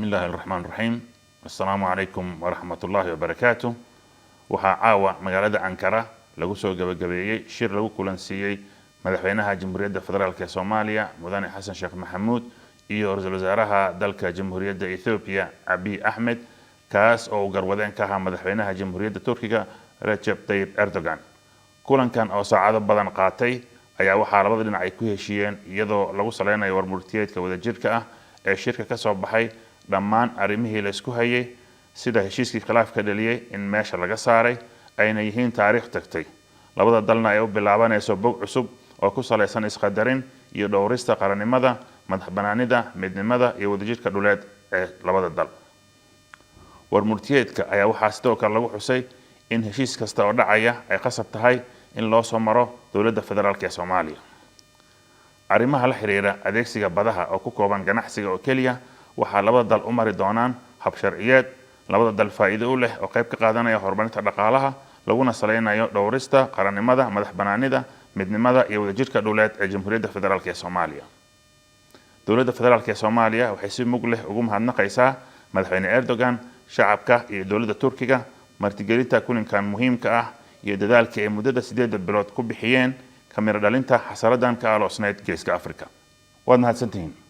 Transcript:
Bismi illaahi raxmaan raxiim. Assalaamu calaykum waraxmatullaahi wabarakaatu. Waxaa caawa magaalada Ankara lagu soo gabagabeeyey shir lagu kulansiiyey madaxweynaha Jamhuuriyadda Federaalk ee Soomaaliya, Mudane Xasan Sheekh Maxamuud, iyo ra-iisul wasaaraha dalka Jamhuuriyadda Ethoobiya, Abiy Axmed, kaas oo uu garwadeen ka ahaa madaxweynaha Jamhuuriyadda Turkiga, Recep Tayyip Erdogan. Kulankan oo saacado badan qaatay ayaa waxaa labada dhinac ay ku heshiiyeen, iyadoo lagu saleynayo warmurtiyeedka wadajirka ah ee shirka ka soo baxay, dhammaan arrimihii la isku hayay, sida heshiiskii khilaafka dhaliyey, in meesha laga saaray, ayna yihiin taariikh tagtay, labada dalna ay u bilaabanayso bog cusub oo ku salaysan isqadarin iyo dhowrista qarannimada, madax banaanida, midnimada iyo wadajirka dhuleed ee labada dal. Warmurtiyeedka ayaa waxaa sidoo kale lagu xusay in heshiis kasta oo dhacaya ay qasab tahay in loo soo maro Dowladda Federaalk ee Soomaaliya. Arrimaha la xiriira adeegsiga badaha oo ku kooban ganacsiga oo keliya waxaa labada dal u mari doonaan hab sharciyeed labada dal faa'iido u leh oo qayb ka qaadanaya horumarinta dhaqaalaha, laguna saleynayo dhowrista qarannimada, madax banaanida, midnimada iyo wadajirka dhuleed ee Jamhuuriyadda Federaalk ee Soomaaliya. Dowladda Federaalk ee Soomaaliya waxay si mug leh ugu mahadnaqaysaa Madaxweyne Erdogan, shacabka iyo dowladda Turkiga martigelinta kulankan muhiimka ah iyo dadaalkii ay muddada 8-da bilood ku bixiyeen kamiro dhalinta xasaradan ka aloosnayd Geeska Afrika. Waad mahadsantihiin.